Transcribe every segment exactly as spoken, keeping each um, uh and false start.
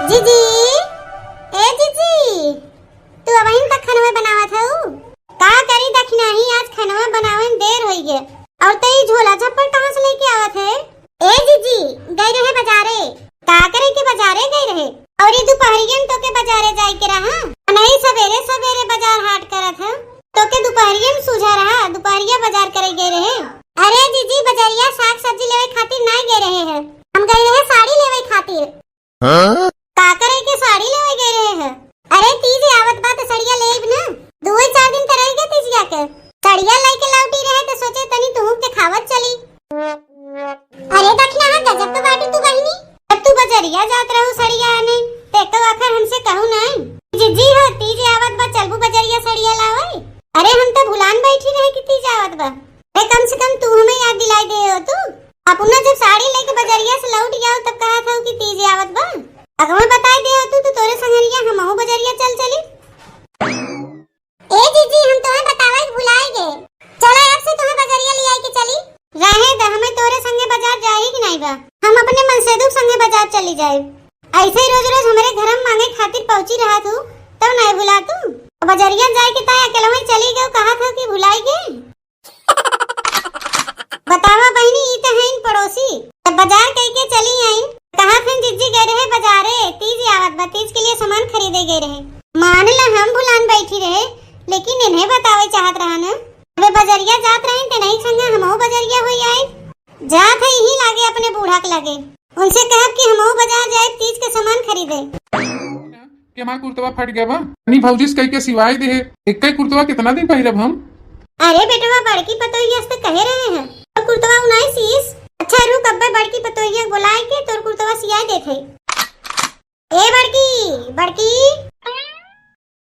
जीजी, ए जीजी, तू अबहिन तक खनवा बनावत हऊ? का करी दखिनाही, आज खनवा बनावे में देर होई गे। और तई झोला छप्पर कहाँ से लेके आवत है? ए जीजी, गई रहे बजारे। का करे के बजारे गई रहे? और ये दुपहरिया में तोके बजारे जाए के रहा? नहीं, सवेरे सवेरे बजार हाट करत है। तोके दुपहरिया में सूझा रहा, दुपहरिया बजार करे गए रहे। अरे जीजी, बजरिया साग सब्जी लेवे खातिर नाई गए रहे हैं, हम गए रहे साड़ी लेवे खातिर। हाँ? का करे के साड़ी लेवे गए रहे हैं? अरे तीज आवत बा त सड़िया लेब ना, दुए चार दिन त रह गए तीजिया के। सड़िया लेके लौटी रहे त सोचे तनी तुहू के देखावत चली। अरे दखिना, हाँ गजब तो बाटू तू बहिनी। जब तू बजरिया जात रहू सड़िया आने, ते तो आखिर हमसे कहू नाई। जीजी हो, तीज आवत बा, चलबू बजरिया सड़िया लावे? अरे हम तो भुलान बैठी रहे कि तीज आवत बा। अरे कम से कम तू हमें याद दिलाई दे हो तू। अपना जब साड़ी लेके बजरिया से लौट जाओ तब कहा था कि तीज आवत बा। अगवा बताई दे हो तू तो तोरे संगरिया हमहू बजरिया चल चली। ए जीजी, हम तोहे बतावे के भुलाए गए। चला, अब से तोहे बजरिया लियाई के चली। रहे द, हमें तोरे संगे बजार जाए के नाई बा। हम अपने मनसेदुक संगे बजार चली जाए। ऐसे ही रोज रोज हमरे घर में मांगे खातिर पहुंची रहा तू, तब नाई भुला तू। बजरिया जाए के ताई अकेलवा ही चली गयो, कहा था कि भुलाई गए। बतावा बहिनी, ई त हईन पड़ोसी। त बजार कइके चली आईन। कहा फिन जीजी गए रहे बजारे, तीज आवत बा, तीज के लिए सामान खरीदे गए रहे। मान ला हम भुलान बैठी रहे, लेकिन इन्हें बतावे चाहत रहा न। अबे बजरिया जात रहे, ते नहीं संगे हमहू बजरिया होई आए। जात है यही लागे अपने बूढ़ा के लागे। उनसे कहब कि हमहू बजार जाए तीज के सामान खरीदे। कि हमार कुर्तवा फट गया बा। अपनी भौजी से कह के सिवाई दे है। एक ही कुर्तवा कितना दिन पहिरब हम? अरे बेटवा, बड़की पतोहिया से तो कहे रहे हैं, और कुर्तवा उनाई सीस। अच्छा रुक, अब्बे बड़की पतोहिया के बुलाए के तोर कुर्तवा सियाई देत है। ए बड़की, बड़की।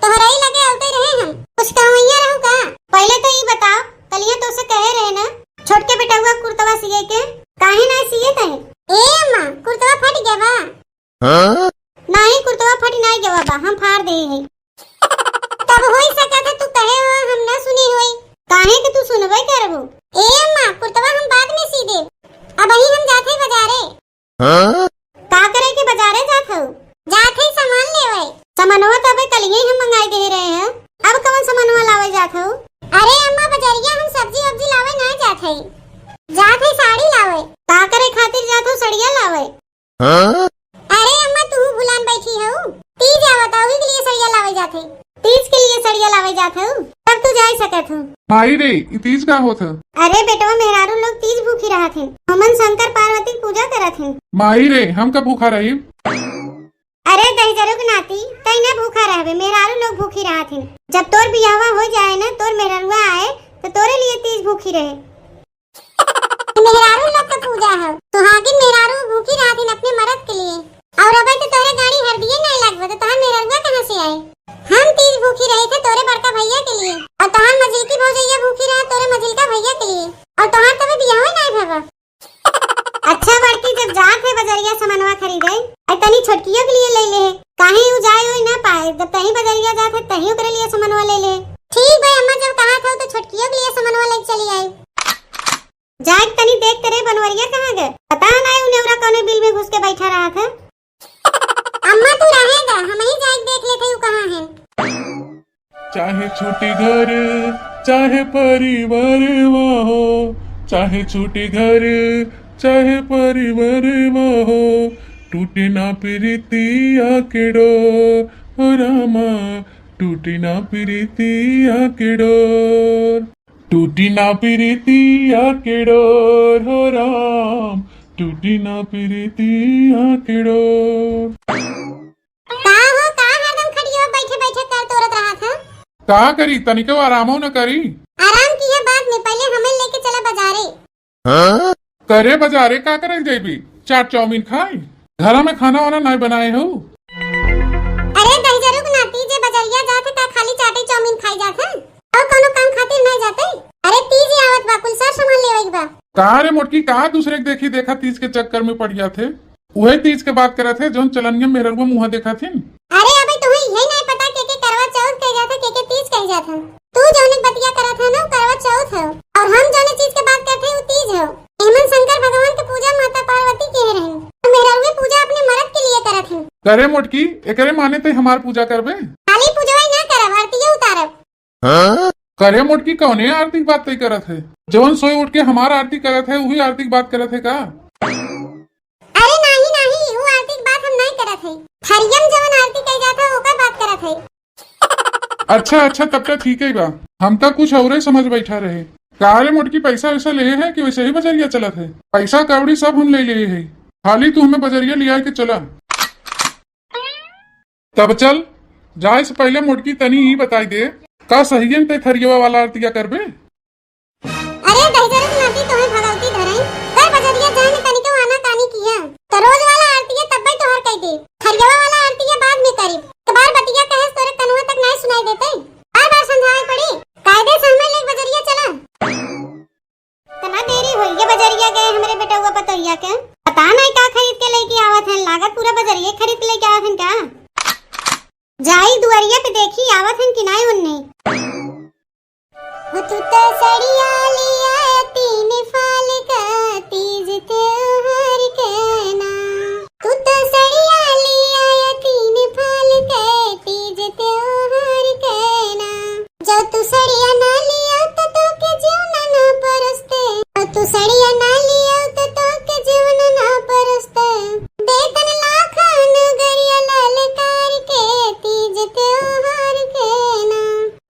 तोहराई लगे आउते रहे हम, कुछ कहवैया रहू का? पहले तो ई बताओ, कलिया तो से कहे रहे ना, छोटके बेटवा कुर्तवा सिए के, काहे ना सिए तहे? ए अम्मा, कुर्तवा फट गया बा। हाँ? नाही, कुर्तवा फट नाही गवा बा, हम फाड़ दे है। तब होई सकत है तू कहे हो, हम ना सुनी होई। काहे के तू सुनबे करबू? ए अम्मा, कुर्तवा हम बाद में सी देब, अबही हम जात है बजारे। हाँ? का करे के बजारे जात हो? जात है सामान लेवे। सामानवा तो अबे कलिए हम मंगाई दे रहे हैं, अब कौन सामानवा लावे जात हो? अरे अम्मा, बजरिया हम सब्जी वब्जी लावे ना जात है, जात है साड़ी लावे। का करे खातिर जात हो? सड़िया लावे। हाँ? अरे अम्मा, तू भुलान बैठी हो, तीज आवत, ओही के लिए सड़िया लावे जात है। तीज के लिए सड़िया लावे जात हो, तब तू जाई सकत हो। माई रे, ई तीज का होत है? अरे बेटवा, मेहरारू लोग तीज भूखी रहत हैं, हमन शंकर पार्वती के पूजा करत हैं। माई रे, हम का भूखा रही? अरे दहिजरू के नाती, तई ना भूखा रहबे, मेहरारू लोग भूखी रहत हैं। जब तोर बियाहवा हो जाए ना, तोर मेहररुआ आए, तो तोरे लिए तीज भूखी रहे। मेहरारू लोग के पूजा है, सुहागिन मेहरारू भूखी रहत हिन अपने मरद के लिए। और अबे तो तोरे गाड़ी हरदिए नहीं लगबे, तो तोहार मेहररुआ कहाँ से आए? हम तीज भूखी रहे थे तोरे बड़का भैया के लिए, और तोहार मझिलकी भौजैया भूखी रहा तोरे मझिलका भैया के लिए, और तोहार तबे बियाह नहीं भवा। अच्छा बड़की, जब जात है बजरिया सामानवा खरीदे, आई तनी छोटकियों के लिए ले ले, काहे उ जाए होई ना पाए, जब तही बजरिया जात है तही ओकरे लिए सामानवा ले ले। ठीक भाई अम्मा, जब कहा था तो छोटकियों के लिए सामानवा ले चली आई। जाए तनी देख तेरे बनवरिया कहाँ गए? पता ना उ नेवरा कौने बिल में घुस के बैठा रहा था। अम्मा तू रहे दा, हम ही जाए देख लेते उ कहाँ है। चाहे छोटे घर, चाहे परिवार हो, चाहे छोटे घर, चाहे परिवार हो, टूटे ना प्रीतिया के डोर, हो रामा, टूटे ना प्रीतिया के डोर। टूटी ना प्रीतिया के डोर हो राम, टूटी ना प्रीतिया के डोर। का हो, का हरदम खटिया बैठे बैठे कर तोरत रहत ह? का करी, तनिको आरामो न करी। आराम किया बाद में, पहले हमें लेके चला बजारे। हाँ? करे बजारे का करे जइबी? चाट चाउमीन खाई? घरा में खाना वाना नहीं बनाए हो? अरे दहिजरू के नाती, जे बजरिया जात है, का खाली चाटे चाउमीन खाई जात है? और कोनो काम खातिर नहीं जाते? अरे तीज आवत बा, कुल सर सामान लेवे के बा। का रे मोटकी, का दूसरे के देखी देखा तीज के चक्कर में पड़ जात है? उहे तीज के बात करत है, जौन चलनिया मेहररुआ मुँह देखत हिन। अरे अबे तुम्हें यही नहीं पता के के करवा चौथ कह जात है, के के तीज कह जात है। तू जौन एक बतिया करत है ना, करवा चौथ है, और हम जौन चीज के बात करत है, वो तीज है। एमन शंकर भगवान के पूजा माता पार्वती के रहन, और मेहररुए पूजा अपने मर्द के लिए करत है। करे मोटकी, एकरे माने तै हमार पूजा करबे? खाली पूजवा ही ना करब, आरतियो उतारब। करे मोटकी, कौने आरती के बात तै करत है? जवन सोए उठ के हमार आरती करत है, उही आरती के बात करत है का? अरे नाही, नाही, वो आरती के बात हम नाही करत है। थरियम जवन आरती कही जात है, ओकर बात करत है। अच्छा, अच्छा, तब तो ठीक है बा। हम तो कुछ औरे समझ बैठा रहे। का रे मोटकी, पैसा वैसा लेहे है कि वैसे ही बजरिया चलत है? पैसा कौड़ी सब हम ले लेहे है, खाली तू हमें बजरिया लिया के चला। तब चल, जाए से पहले मोटकी तनी ई बताई दे, का सहियन तै थरियवा वाला आरतिया करबे? अरे दहिजरक नाती, तोहे भगवती धरई, कर बजरिया जाए में तनिको आना कानी किया। तो रोज वाला आरतिया तब्बे तोहर कह दे, थरियवा वाला आरतिया बाद में करी। एक बार बतिया कहे तोरे कनवा तक नहीं सुनाई देते, बार बार समझावे पड़ी। कायदे से हमें ले बजरिया चला। तना देरी होई गे बजरिया गए हमरे बेटउआ पतोहिया के। पता नहीं का खरीद के लेके आवत है, लागत पूरा बजरिया खरीद के लेके आवत है का। जाई दुआरिया पे देखी आवत है कि नहीं उन्ने। हो तू तो सड़िया लिया तीन फाल का तीज त्योहार के ना। तू तो सड़िया लिया तीन फाल के तीज त्योहार के ना। जो तू सड़िया ना लिया तो तोके जीवन ना परस्ते। जो तू सड़िया ना लिया तो तोके जीवन ना परस्ते। देतन लाखन गरिया ललकार के तीज त्योहार के ना।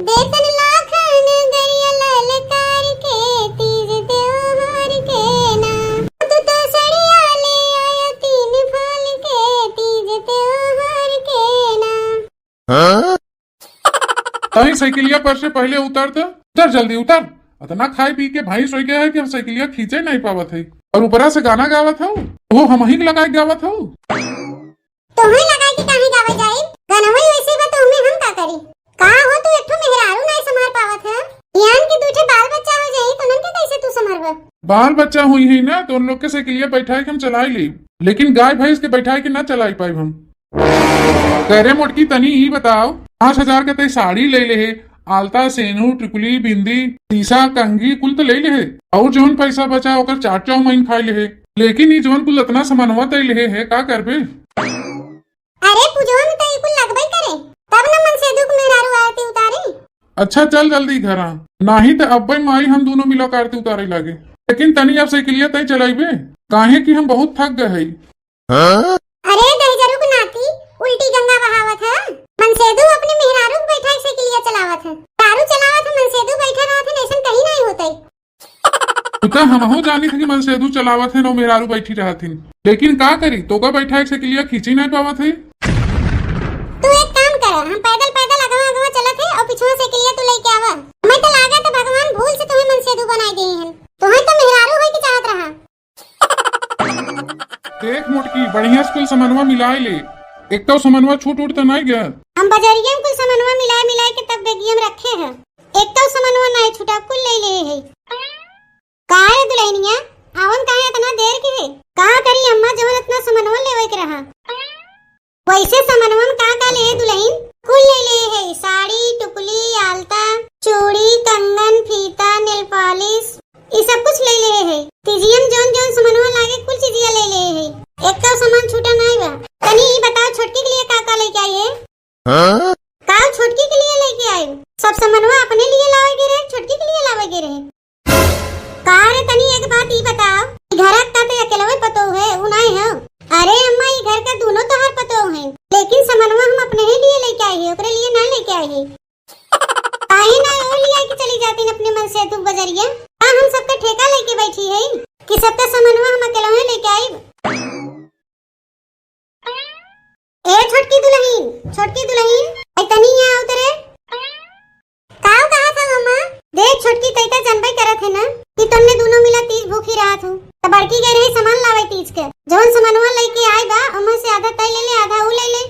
देतन लाखन गरिया ललकार के तीज त्योहार के ना। तू तो सड़िया ले आया तीन फाल के तीज त्योहार के ना। तहीं साइकिलिया पर से पहले उतर त, उतर जल्दी उतर। इतना खाए पी के भैंस हो गया है कि हम साइकिलिया खींचे नहीं पावत है, और ऊपरा से गाना गावत हऊ, वो हम ही लगा के गावत हऊ। तोहई लगाई के काहे गावे जाई? गनवई वैसे बा, तो हमें हम का करी? का हो, तू एक ठो मेहरारू नाई संभाल पावत है? यान के दू ठे बाल बच्चा हो जाई, तो उनके कैसे तू संभालबा? बाल बच्चा हुई है ना, तो उन लोग के साइकिलिया बैठाए के हम चलाई ली, लेकिन गाय भैंस के बैठाए के ना चलाई पाई हम। करे मोटकी, तनी ई बताओ, पाँच हजार के तई साड़ी ले ले है, आलता, सेनू, टिकुली, बिंदी, सीसा, कंघी कुल तो ले ले है, और जौन पैसा बचा ओकर चाट चाउमीन खाए ले है, लेकिन ई जौन कुल इतना सामानवा तय ले है, का करबे? अरे पूजवा में तो ई कुल लगबे करे, तब न मनसेधु के मेहरारू आरती उतारी। अच्छा चल जल्दी घरा, नाही त अब्बे माई हम दोनों मिला के आरती उतारे लागे। लेकिन तनी अब साइकिलिया तय चलाइबे, काहे कि हम बहुत थक गए हई। अरे दहिजरू के नाती, उल्टी गंगा बहावत है। मनसेधु अपने मेहरारू के बैठाई साइकिलिया चलावत है। दारू चलावत है, मनसेधु बैठा रहत है, ऐसन कहीं नहीं होते। तू तो हमहू जानी थे कि मनसेधु चलावत है, नौ मेहरारू बैठी रहत हिन, लेकिन का करी, तोका बैठाई साइकिलिया खींची नहीं पावत है। तू एक काम कर, हम पैदल पैदल अगवा अगवा चलत है और पिछुआ साइकिलिया तू लेके आवा। मैं तो लागत है भगवान भूल से तुम्हें मनसेधु बनाई गई हैं, तुम्हें तो मेहरारू होए के चाहत रहा। देख मोटकी, बढ़िया से कुल समनवा मिलाए ले, एक तो समनवा छूट उठ तो नहीं गया। हम बजरिया में कुल समनवा मिलाए मिलाए के तब बेगिया में रखे हैं, एक तो समनवा नहीं छूटा, कुल ले ले है। का रे दुल्हनिया, आवन काहे इतना देर के है? का करी अम्मा, जवन इतना समनवा लेवे के रहा। वैसे समनवा में का का ले दुल्हन? कुल ले ले है, साड़ी, टुकली, आलता, चूड़ी, कंगन, फीता, नेल पॉलिश, ई सब कुछ ले ले है। तीजिया में जौन जौन समनवा लागे कुल चीजिया ले ले है, एक का सामान छूटा नहीं बा। तनी ई बताओ छोटकी के लिए का का लेके आई है? हाँ? का छोटकी के लिए लेके आई? सब समनवा अपने लिए लावे के रहे, छोटकी के लिए लावे के रहे? का रे, तनी एक बात ई बताओ, ई घर का ते अकेलवे पतोह है, उ नाय है? अरे अम्मा, ई घर का दोनों तोहार पतोह हैं, लेकिन समनवा हम अपने ही लिए लेके आई है, ओकरे लिए ना लेके आई है। काहे ना ओ लिए के चली जाती अपने मनसेधु बजरिया? का हम सबका ठेका लेके बैठी है कि सबका समनवा हम अकेलवे लेके आई? ए छोटकी दुल्हन, छोटकी दुल्हन, ए तनी यहाँ आओ तरे। का कहा था अम्मा? देख छोटकी, तई तो जानबे करत है ना कि तुमने दोनों मिला तीज भूखी रहा थू। तो बड़की गई रही सामान लावे तीज के। जौन सामानवा लेके आई बा, ओमे से आधा तई ले ले, आधा ऊ ले ले।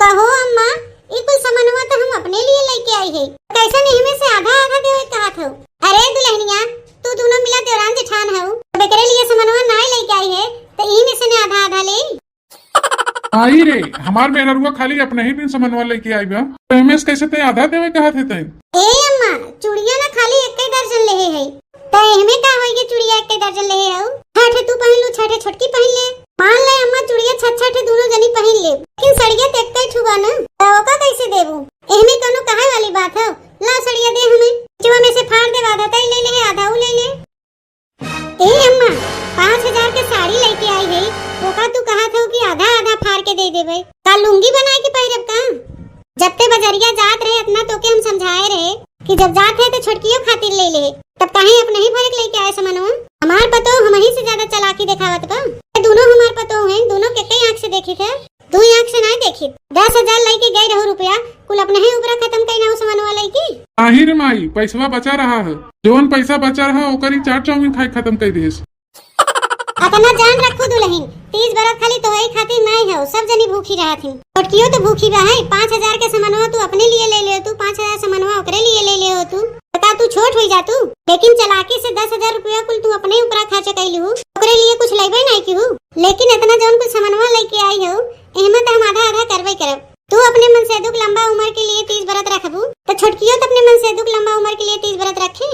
कहो अम्मा, ई कुल सामानवा तो हम अपने लिए लेके आई है, कैसे नहीं में से आधा आधा देवे कहा थू? अरे दुल्हनिया, तू दोनों मिला देवरान जेठान हऊ, अब एकरे लिए सामानवा नाय लेके आई है, तो ई में से ने आधा आधा ले। आई रे, हमार मेहररुआ खाली अपने ही दिन समनवा लेके आई बा, तो एमे से कैसे ते आधा देवे कहत है ते? ए अम्मा, चूड़िया ना खाली एक ही दर्जन लेहे है, तो एमे का होई के चूड़िया एक ही दर्जन लेहे हऊ? छठे तू पहन लू, छठे छोटकी पहन ले। मान ले अम्मा, चूड़िया छठ छठे दोनों जनी पहिन लेब, लेकिन सड़िया त एक्कै ठू बा न, त ओका कैसे देबू? एहमे कौनो कहे वाली बात है? ला सड़िया दे हमें, जो हमें से फाड़ देब, आधा तई ले ले, आधा ऊ ले ले। ए अम्मा, पाँच हजार के साड़ी लेके आई है, ओका तू कहत हो कि आधा आधा फाड़ के दे देबे, का लुंगी बनाए के पहिरब का? जब ते बजरिया जात रहे, इतना तोके हम समझाए रहे कि जब जात है तो छोटकियो खातिर ले ले, तब काहे अपने ही भरे के लेके आए समनवा? हमार पतोह हमही से ज्यादा चालाकी देखावत बा। ये दोनों हमार पतोह हैं, दोनों के कई आँख से देखी थे, दू आँख से नहीं देखी। दस हजार लेके गए रहू रुपया, कुल अपने ही ऊपरा खत्म कई ना समनवा लेके। आही रे माई, पैसवा बचा रहा है, जौन पैसा बचा रहा ओकर ही चाट चाउमीन खाए खत्म कर देस। अतना जान रखू दुलहिन, तीज बरत खाली तोहई खातिर नाई है, सब जनी भूखी रहत हिन। छोटकियो तो भूखी बा है। पाँच हजार के समनवा तू अपने लिए ले ले, तू पाँच हजार समनवा ओकरे लिए ले ले हो तू, तो का तू छोट होई जा तू? लेकिन चालाकी से दस हजार रुपया कुल तू अपने ऊपरा खर्च कैली हूँ, ओकरे लिए कुछ लेबे नहीं की हूँ। लेकिन इतना जौन कुछ समनवा लेके आई हो, एहमा तो हम आधा आधा करबे करब। तू अपने मन से दुख लंबा उम्र के लिए तीज बरत रखबू, तो छोटकियो तो अपने मन से दुख लंबा उम्र के लिए तीज बरत रखी।